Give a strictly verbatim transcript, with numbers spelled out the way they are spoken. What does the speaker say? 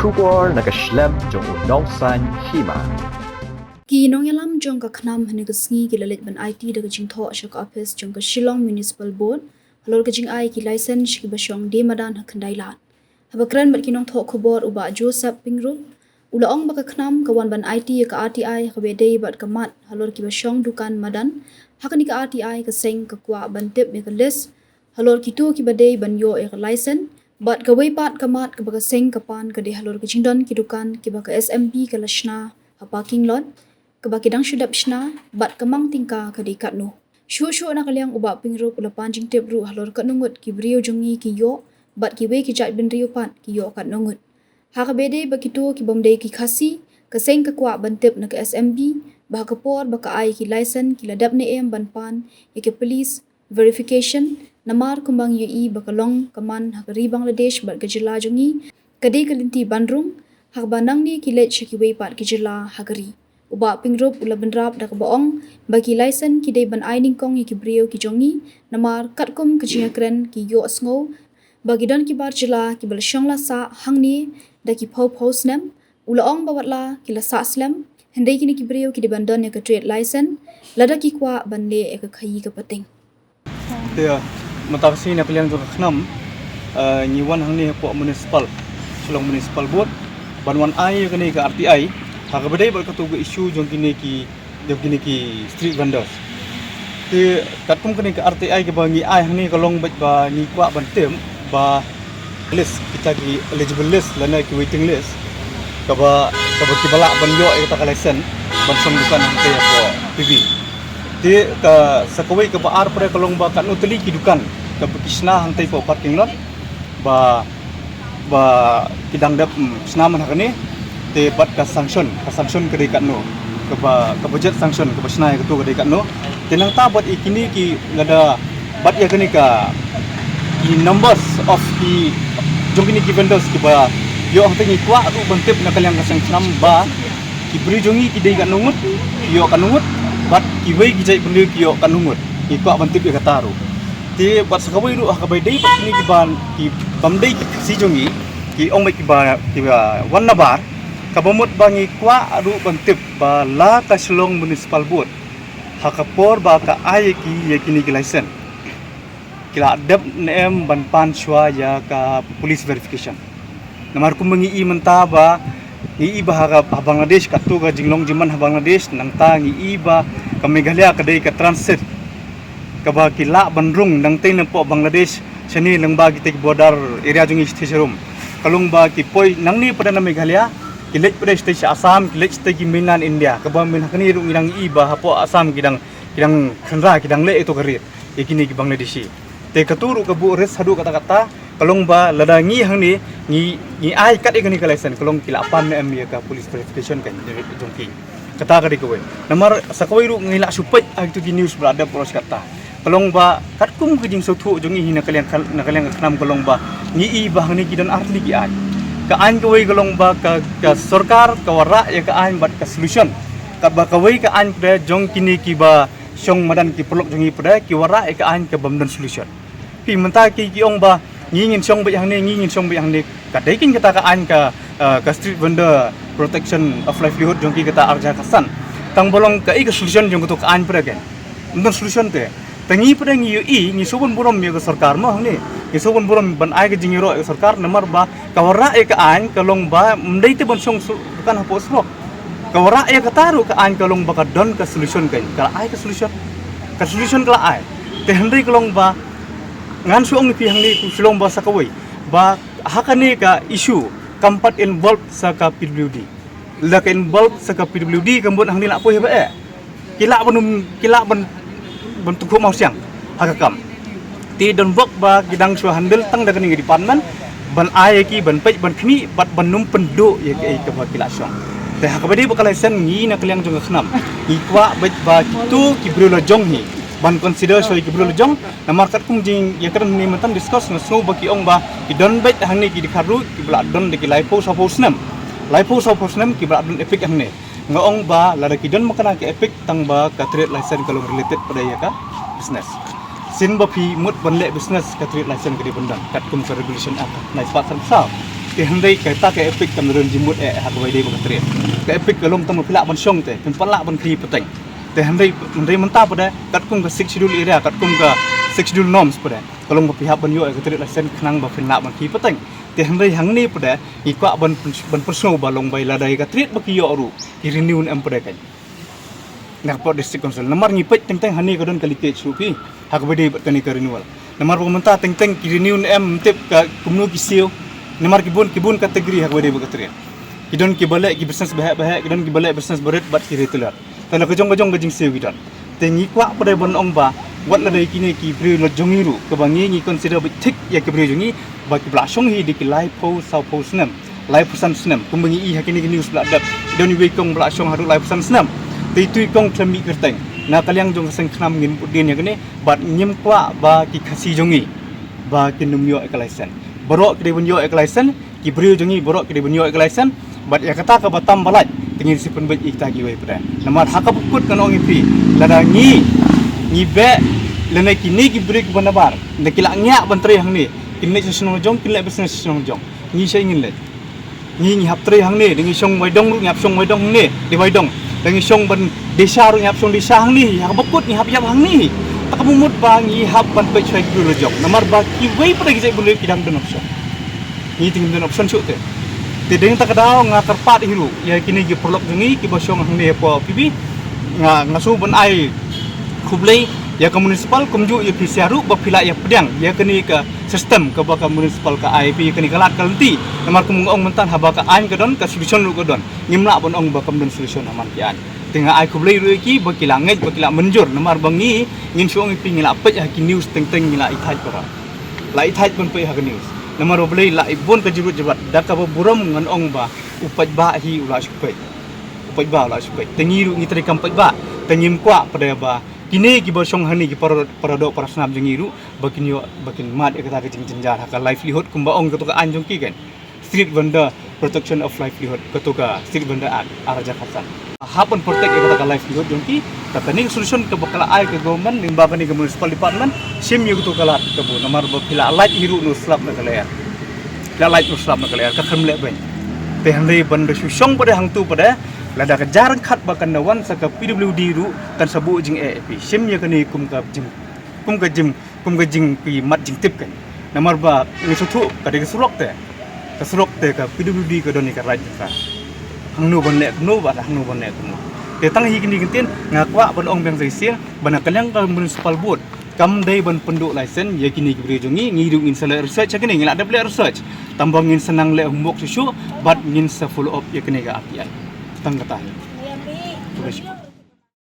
Khubor na ka shlem jong u Nongsaiñ Hima. Ki nongïalam jong ka KHNAM hynne ka sngi ki la leit ban aiti da ka jingthoh sha ka ophis jong ka Shillong Municipal Board halor ka jingai ki license sha kiba shong die madan ha Khyndailad. Haba kren bad ki nongthoh khubor u Bah Joseph Pyngrope u la ong ba ka KHNAM ka wan ban aiti ïa ka RTI ha kaba ïadei bad ka mat halor kiba shong dukan madan. Ha kane ka RTI ka seng ka kwah ban tip ïa ka list halor kito kiba dei ban ïoh ïa ka license, bad kawei pat ka mat kaba ka seng ka pan ka dei halor ka jingdon ki dukan kiba ka SMB ka la shna ha parking lot kaba ki dang shu dep shna, bad ka mang tyngka ka dei katno. Shuh shuh na ka liang u Bah Pyngrope u la pan jingtip ruh halor katno ngut ki briew jong ngi ki ïoh, bad kiwei ki jaitbynriew pat ki ïoh katno ngut. Ha kaba ïadei bad kito ki bym dei ki Khasi, ka seng ka kwah ban tip na ka SMB ba ha ka por ba ka ai ki license ki la dep ne em ban pan ïa ka police verification, namar kumba ngi ïohi ba ka long ka man ha ka ri Bangladesh bad ka jylla jong ngi ka dei ka lynti ban rung, ha kaba nangne ki leit sha kiwei pat ki jylla ha ka ri. U Bah Pyngrope u la bynrap da kaba ong ba ki license ki dei ban ai nyngkong ïa ki briew ki jong ngi, namar katkum ka jingïakren ki ïohsngew ba ki don ki bar jylla kiba la shong la sah hangne da ki phew phew snem. U la ong ba watla ki la sah slem, hynrei kine ki briew ki dei ban don ïa ka trade license lada ki kwah ban leh ïa ka khaïi ka pateng. Te mynta ka sngi na ka liang jong ka KHNAM, eh, ngi wan hangne hapoh municipal, Shillong Municipal Board, ban wan ai ïa kane ka RTI ha kaba dei bad kato ka issue jong kine ki, jong kine ki street vendors. Te katkum kane ka RTI kaba ngi ai hangne ka long bad ba ngi kwah ban tip ba list, kita ki eligible list lane ki waiting list kaba, kaba kiba lah ban ïoh ïa kata ka license ban shong dukan hangtei hapoh PB. Te ka sa kawei kaba ar pat ka long ba katno tylli ki dukan kaba ki shna hangtei hapoh parking lot ba, ba ki dang dep, mm, shna man ha kane. Te bad ka sanction, ka sanction ka dei katno, kaba, ka budget sanction kaba shna ïa kato ka dei katno. Te nangta bad ïa kine ki lada bad ïa kane ka, ki numbers of ki jong kine ki vendors kiba ïoh hangtei ngi kwah ruh ban tip na ka liang ka seng KHNAM ba ki briew jong ngi ki dei katno ngut, ki ïoh katno ngut, bad kiwei ki jaitbynriew ki ïoh katno ngut. Ngi kwah ban tip ïa kata ruh. Te bad sa kawei ruh ha kaba ïadei bad kine kiba, ki bym dei ki Khasi jong ngi, ki ong bad kiba, kiba wan nabar, kaba mut ba ngi kwah ruh ban tip ba la ka Shillong Municipal Board ha ka por ba ka ai ïa ki, ïa kine ki license, ki la dep ne em ban pan shuwa ïa ka police verification. Namar kumba ngi i mynta ba, ngi i ba ha ka, ha Bangladesh, kato ka jinglong jingman ha Bangladesh, nangta ngi i ba ka Meghalaya ka dei ka transit kaba ki lah ban rung nangtei napoh Bangladesh shane lyngba kita ki border area jong ngi shatei sharum. Ka long ba ki poi nangne pat na Meghalaya, ki leit pat shatei sha Assam, ki leit shatei ki mainland India, kaba mynta hangne ruh ngi dang i ba hapoh Assam ki dang, ki dang khynra, ki dang leh ïa kato ka rit ïa kine ki Bangladeshi. Te kato ruh ka buh risk haduh katta katta, ka long ba lada ngi hangne ngi, ngi ai kat ïa kane ka license, ka long ki la pan ne em ïa ka police verification ka jong ki. Kata ka dei kawei. Namar sa kawei ruh ngi la shu peit ha kito ki news ba la dep pyrshah katta. Ka long ba katkum ka jingsngewthuh jong ngi hi na ka liang ka, na ka liang ka KHNAM ka long ba ngi i ba hangne ki don ar tylli ki aiñ. Ka aiñ kawei ka long ba ka, ka sorkar ka wanrah ïa ka aiñ bad ka solution. Katba kawei ka aiñ pat jong kine kiba shong madan ki paralok jong ngi pat ki wanrah ïa ka aiñ ka bym don solution. Phi mynta ki, ki ong ba ngi ngin shong beit hangne, ngi ngin shong beit hangne. Ka dei keiñ kata ka aiñ ka, eh, ka Street Vendor Protection of Livelihood jong ki kata arhajar khatsan. Tang ba long kaei ka solution jong kato ka aiñ pat keiñ. Ym don solution te. Te ngi pat ngi ïohi, ngi sngewbun burom ïa ka sorkar mo hangne. Ngi sngewbun burom ban ai ka jingïaroh ïa ka sorkar namar ba ka wanrah ïa ka aiñ ka long ba ym dei te ban shong su-, dukan hapoh surok. Ka wanrah ïa kata ruh ka aiñ ka long ba ka don ka solution keiñ. Ka la ai ka solution. Ka solution ka la ai. Te hynrei ka long ba ngan shu ong ïa phi hangne ka shu long ba sa kawei ba ha kane ka issue kam pat involve sa ka PWD. La ka involve sa ka PWD ka mut hangne la poi haba eh. Ki lah ban, ki lah ban, ban tukhu mau siang ha ka kam. Te don bok ba ki dang shu handle tang da kane ka department ban ai ïa ki ban peit ban khmih bad ban ym pynduh ïa kaei kaba ki la shong. Te ha kaba dei bad ka license ngi na ka liang jong ka KHNAM ngi kwah beit ba kito ki briew la jong hi ban consider shuwa ïa ki briew la jong. Namar katkum jingïakren hangne mynta discuss nga sngew ba ki ong ba ki don beit hangne ki dkhar ruh kiba la don da ki laiphew sawphew snem. Laiphew sawphew snem kiba la don EPIC hangne. Nga ong ba lada ki don makna ki EPIC tang ba ka trade license ka long related pat ïa ka business. Sien ba phi mut ban leh business ka trade license ka dei ban don katkum ka Regulation Act nai spah san phew saw. Te hynrei kata ka EPIC kam don jingmut eh ha kaba ïadei bad ka trade. Ka EPIC ka long tang ba phi lah ban shong te, phim pat lah ban khie pateng. Te hynrei, hynrei mynta pat de katkum ka Sixth Schedule area, katkum ka Sixth Schedule norms pat de, ka long ba phi hap ban ïoh ïa ka trade license khnang ba phin lah ban khie pateng. Te hynrei hangne pat de ngi kwah ban, ban pynsngew ba long ba lada ïa ka trade ba ki ïoh ruh ki renew ne em pat de kan. Na ka pdeng District Council. Namar ngi peit teng teng hangne ka don ka leakage ruh phi ha kaba ïadei bad kane ka renewal. Namar ba mynta teng teng ki renew ne em, ym tip ka kumno ki siew. Namar ki bun, ki bun category ha kaba ïadei bad ka trade. Ki don kiba leh ki business baheh baheh, ki don kiba leh business barit bad ki retailer. Te la ka jong ka jong ka jingsiew ki don. Te ngi kwah pat de ban ong ba wat lada kine ki briew la jong ngi ruh, kaba ngi, ngi consider beit thik ïa ki briew jong ngi, ba kiba la shong hi da ki laiphew sawphew snem, laiphew san snem, kumba ngi i ha kine ki news ba la dep. Don iwei i kong ba la shong haduh laiphew san snem. Te itu i kong khlem mih kyrteng. Na ka liang jong ka seng khnam ngim bud dien ïa kane, bad ngim kwah ba ki Khasi jong ngi ba kin ym ïoh ïa ka license. Baroh ki dei ban ïoh ïa ka license, ki briew jong ngi baroh ki dei ban ïoh ïa ka license. Bad ïa kata kaba tam ba lait, te ngin sa pynbeit ïa kita kiwei pat de. Namar ha kaba kut ngan ong ïa phi, lada ngi, ngi beh, lane kine ki briew kiba nabar, lada ki la ngiah ban trei hangne, kin leit sha shnong jong, kin leit business sha shnong jong. Ngi shai ngin leit. Ngi, ngi hap trei hangne, da ngi shong Waidong ruh ngi hap shong Waidong hangne, da Waidong. Da ngi shong ban Desha ruh ngi hap shong Desha hangne, ha kaba kut ngi hap ïap hangne. Te kaba mut ba ngi hap ban peit shuwa ki briew la jong. Namar ba kiwei pat de ki jaitbynriew ki dang don option. Ngi te ngim don option shuh te. Te dang ta ka daw nga kyrpad hi ruh ïa kine ki paralok jong ngi kiba shong hangne hapoh P B. Nga, nga sngew ban ai khublei ïa ka municipal kumjuh ïa phi sha ruh ba phi la ïa pdiang ïa kane ka system kaba ka municipal ka ai phi ïa kane ka lad ka lynti. Namar kum nga ong mynta haba ka aiñ ka don, ka solution ruh ka don. Ngim lah ban ong ba kam don solution ha man ki aiñ. Te nga ai khublei ruh ïa ki ba ki la ngeit, ba ki la mynjur, namar ba ngi, ngin shu ong ïa phi, ngi la peit ha ki news teng teng, ngi la ithait para. La ithait ban peit ha ki news. Namar ba balei la i bun ka jingruh jingbat, da kaba burom ngan ong ba u paidbah hi u la shu peit. U paidbah u la shu peit. Te ngi ruh ngi trei kam paidbah. Te ngim kwah pat de ba kine kiba shong hangne ki para, para doh para snam jong ngi ruh ba kin ïoh, ba kin mad ïa kata ka jingjynjar ha ka livelihood kumba ong kato ka aiñ jong ki kan. Street Vendor Protection of Livelihood, kato ka Street Vendor Act ar hajar khatsan. Hap ban protect ïa kata ka livelihood jong ki. Te kane ka solution kaba ka la ai ka government lyngba kane ka municipal department, shim ïa kato ka lad kabu, namar ba phi la lait hi ruh na u slap na ka lyer. Phi la lait na u slap na ka lyer, ka khlem leh beiñ. Te hynrei ban da shu shong pat de hangto pat de, lada ka jingryngkat ba kan da wan sha ka P W D ruh kan sa buh jingeh ïa phi. Shim ïa kane kum ka jing, kum ka jing kum ka jingpymat jingtip kan. Namar ba ngi sngewthuh ka dei ka surok te. Ka surok te ka P W D ka don ïa ka right jong ka. Hangno ban leh kumno bad hangno ban leh kumno. Te tang hi kine ki ktien nga kwah ban ong biang sa shisien ba na ka liang ka municipal board kam dei ban pynduh license ïa kine ki briew jong ngi, ngi ruh ngin sa leh research ïa kine, ngi la dep leh research. Tang ba ngin sa nang leh homework shuh shuh bad ngin sa follow up ïa kine ka R T I. Tang kata hi.